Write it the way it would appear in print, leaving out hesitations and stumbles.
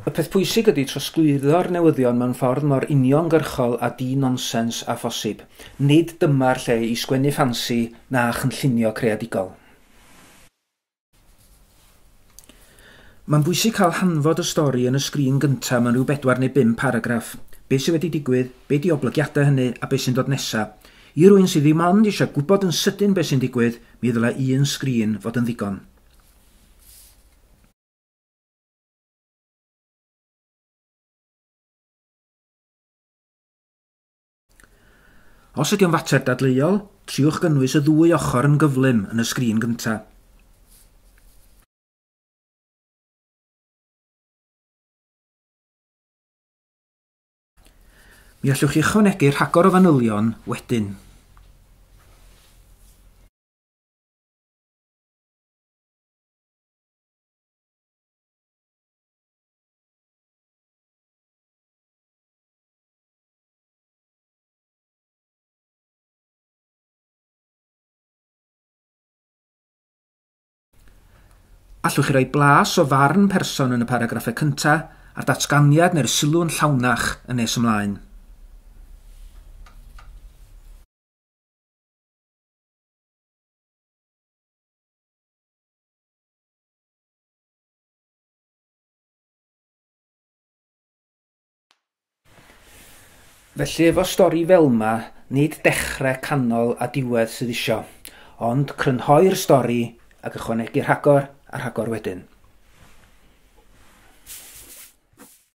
Y peth pwysig ydy trosglwyddo'r newyddion mewn ffordd mor uniongyrchol a di-nonsens â phosib. Nid dyma'r lle i sgwennu ffansi na chynllunio creadigol. Mae'n bwysig cael hanfod y stori yn y sgrin gyntaf mewn rhyw 4 neu 5 paragraff. Be sydd wedi digwydd, be di oblygiadau hynny a be sy'n dod nesaf. I rywun sydd ddim ond eisiau gwybod yn sydyn be sy'n digwydd, mi ddylai un sgrin fod yn ddigon. Os ydy o'n fater dadleuol, triwch gynnwys y ddwy ochr yn gyflym yn y sgrin gyntaf. Mi allwch chi ychwanegu rhagor o fanylion wedyn. Allwch chi roi blas o farn person yn y paragraffau cyntaf a'r datganiad neu'r sylw'n llawnach yn nes ymlaen. Felly efo stori fel 'ma, nid dechrau, canol a diwedd sydd isio, ond crynhoi'r stori ac ychwanegu rhagor a rhagor wedyn.